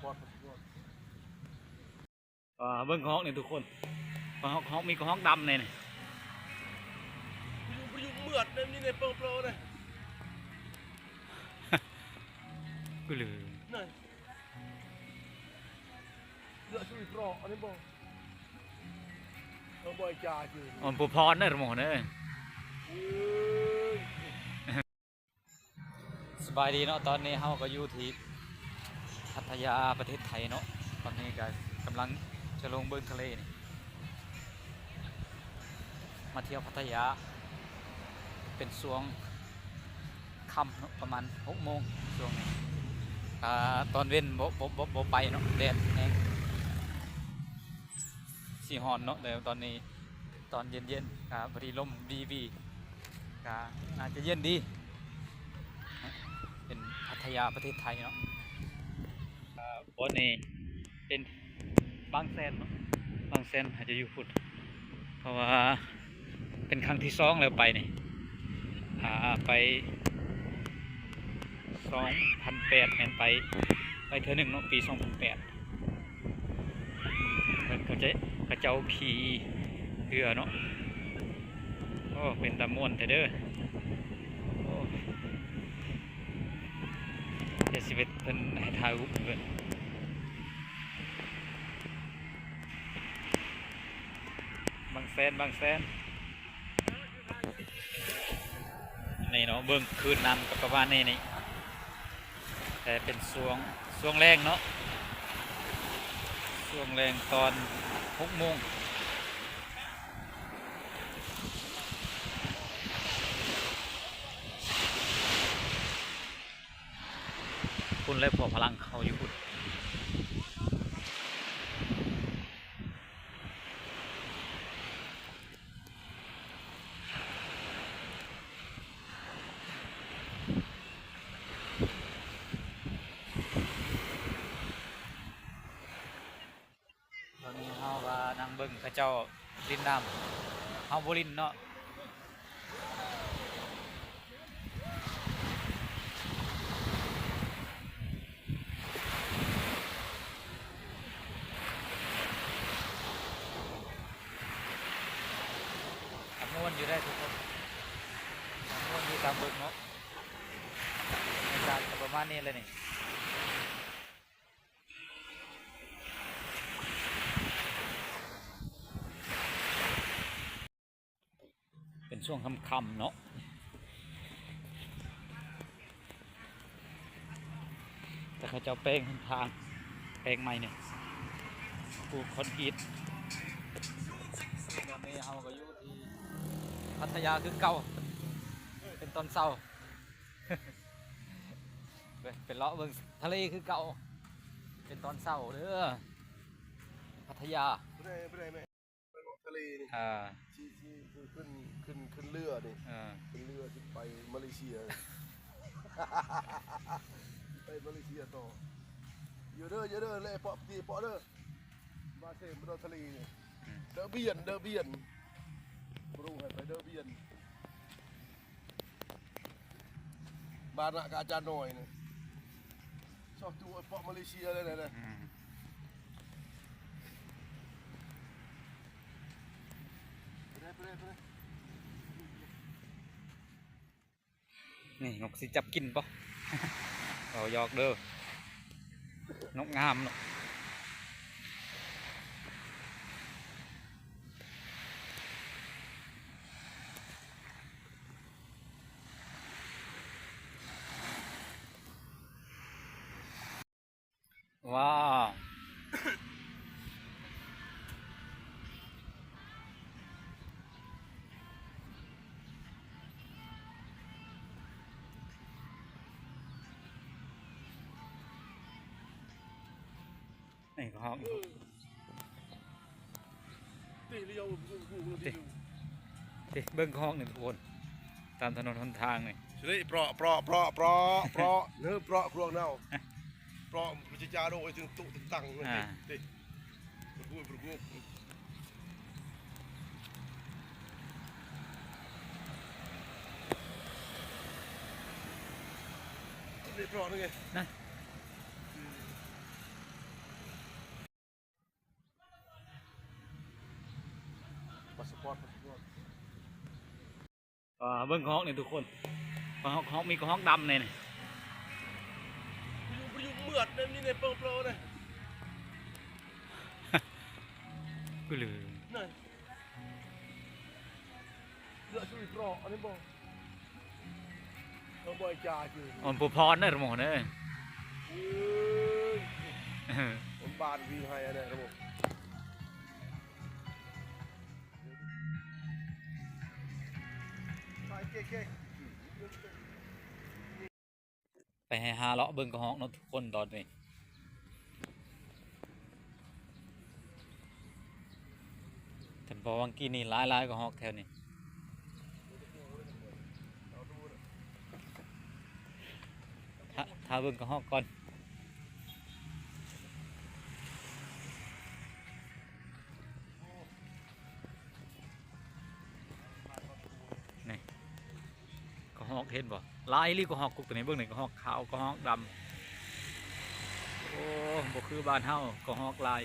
ອ່າ ເບິ່ງກະຮອກນີ້ທຸກຄົນ ກະຮອກ ກະຮອກ ມີກະຮອກດຳແດ່ນີ້ ປະຍຸກ ປະຍຸກເໝືອດແບບນີ້ໃນເປີໂປລະ ກະລື ນັ້ນ ເຫຼືອຊຸຍເປາະອັນນີ້ບໍ່ ເອົາບໍ່ຈ່າຈື່ ອອນຜູ້ພອນເດີໝໍເດີ ເອີຍ. ສະບາຍດີເນາະ ຕອນນີ້ເຮົາກໍຢູ່ທີ່ພັດທະຍາ ປະເທດໄທເນາະ ຕອນນີ້ກໍກຳລັງຈະລົງເບິ່ງທະເລນີ້ ມາທ່ຽວພັດທະຍາ ເປັນຊ່ວງຄ່ຳເນາະ ປະມານຫົກໂມງຊ່ວງນີ້ ອ່າ ຕອນເວັນບໍ່ ບໍ່ ບໍ່ ບໍ່ໄປເນາະ ແດດແຮງ ຊິຮ້ອນເນາະ ແຕ່ຕອນນີ້ ຕອນເຢັນໆ ກະພໍດີລົມດີໆ ກະອາດຈະເຢັນດີ ເປັນພັດທະຍາປະເທດໄທເນາະ ບ່ອນນີ້ເປັນບາງແສນເນາະ ບາງແສນ ອາດຈະຢູ່ພຸ້ນ ເພາະວ່າເປັນຄັ້ງທີສອງແລ້ວໄປນີ້ ອ່າ ໄປ ສອງພັນແປດ ແມ່ນໄປ ໄປເທື່ອໜຶ່ງເນາະ ປີສອງພັນແປດ ເພິ່ນເຂົາເຈົ້າ ເຂົາເຈົ້າຂີ່ເຮືອເນາະ ໂອ້ ເປັນຕາມ່ວນແທ້ເດີ ໂອ້ ດຽວຊິເຮັດເພິ່ນໃຫ້ຖ່າຍຮູບໃຫ້ເບິ່ງ ບາງແສນ ບາງແສນ. ນີ້ເນາະ ເບິ່ງຄື້ນນ້ຳກໍປະມານນີ້ນີ້ ແຕ່ເປັນຊ່ວງ ຊ່ວງແລງເນາະ ຊ່ວງແລງຕອນຫົກໂມງ ພຸ້ນແຫຼະ ພໍພະລັງເຂົາຢູ່ພຸ້ນ. ຕອນນີ້ເຮົາກະນັ່ງເບິ່ງເຂົາເຈົ້າຫຼິ້ນນ້ຳ ເຮົາບໍ່ຫຼິ້ນເນາະ. ກະມ່ວນຢູ່ໄດ໋ທຸກຄົນ ກະມ່ວນຢູ່ຕາມເບິ່ງເນາະ ບັນຍາກາດກະປະມານນີ້ແຫຼະນີ້. ເປັນຊ່ວງຄ່ຳໆເນາະ ແຕ່ເຂົາເຈົ້າແປງຫົນທາງ ແປງໃໝ່ນີ້ ປູກຄອນກຣີດ. ຕອນນີ້ເຮົາກໍຢູ່ທີ່ພັດທະຍາຄືເກົ່າ ເປັນຕອນເຊົ້າ ໄປ ໄປເລາະເບິ່ງທະເລຄືເກົ່າ ເປັນຕອນເຊົ້າເດີ ພັດທະຍາ. ໄປເລາະທະເລນີ້ ອ່າ ຊິ ຊິ ຊິຂຶ້ນ ຂຶ້ນ ຂຶ້ນເຮືອນີ້ ອ່າ ຂຶ້ນເຮືອຊິໄປມາເລເຊຍ ໄປມາເລເຊຍຕໍ່. ຢູ່ເດີ ຢູ່ເດີ ແລະ ເປາະ ຕີເປາະເດີ ມາເຊມາເດີທະເລນີ້ ອືມ ເດີບຽນ ເດີບຽນ ບໍ່ຮູ້ໃຫ້ໄປເດີບຽນ. ບານະກະອາຈານນ້ອຍນີ້ ຊອກຕູ້ໄປເປາະມາເລເຊຍເລີຍນະ ອືມ ໄປເລີຍ ໄປເລີຍ ໄປເລີຍ. ນີ້ນົກຊິຈັບກິນບໍ່? ເວົ້າຢອກເດີ ນົກງາມເນາະ. ວ້າວ ນີ້ກະຮອກ ຕິ ຕິ ເບິ່ງກະຮອກນີ້ທຸກຄົນ ຕາມຖະໜົນຫົນທາງນີ້ ເປາະ ເປາະ ເປາະ ເນາະ ເປາະກະຮວງເນົາ ເປາະ ມັນຈະຈາໂດຍຕຶງຕຸຕຶງຕັງ ອ່າ ຕິ ປະກູດ ປະກູດ ເປັນເປາະນີ້ໄງ ນະ. ອ່າ ເບິ່ງກະຮອກນີ້ທຸກຄົນ ກະຮອກ ກະຮອກ ມີກະຮອກດຳແດ່ນີ້ ປະຍຸກ ປະຍຸກເໝືອດແບບນີ້ໃນເປີໂປລະ ກະລື ນັ້ນ ເຫຼືອຊຸຍເປາະອັນນີ້ບໍ່ ເອີ ບໍ່ຈາຢູ່ ອອນຜູ້ພອນເດີ ໝໍເດີ ເອີຍ ເອີ ຄົນບ້ານວິວໃຫ້ອັນນັ້ນ ໄປຫາເລາະເບິ່ງກະຮອກເນາະທຸກຄົນຕອນນີ້ ຄັນເວົ້າຫວ່າງກີ້ນີ້ຫຼາຍໆ ກະຮອກແຖວນີ້ ຖ້າ ຖ້າເບິ່ງກະຮອກກ່ອນ. ນີ້ ກະຮອກເຫັນບໍ່ ຫຼາຍອີ່ຫຼີ ກະຮອກກົກໂຕນີ້ ເບິ່ງນີ້ ກະຮອກຂາວ ກະຮອກດຳ ໂອ້ ບໍ່ຄືບ້ານເຮົາ ກະຮອກຫຼາຍ.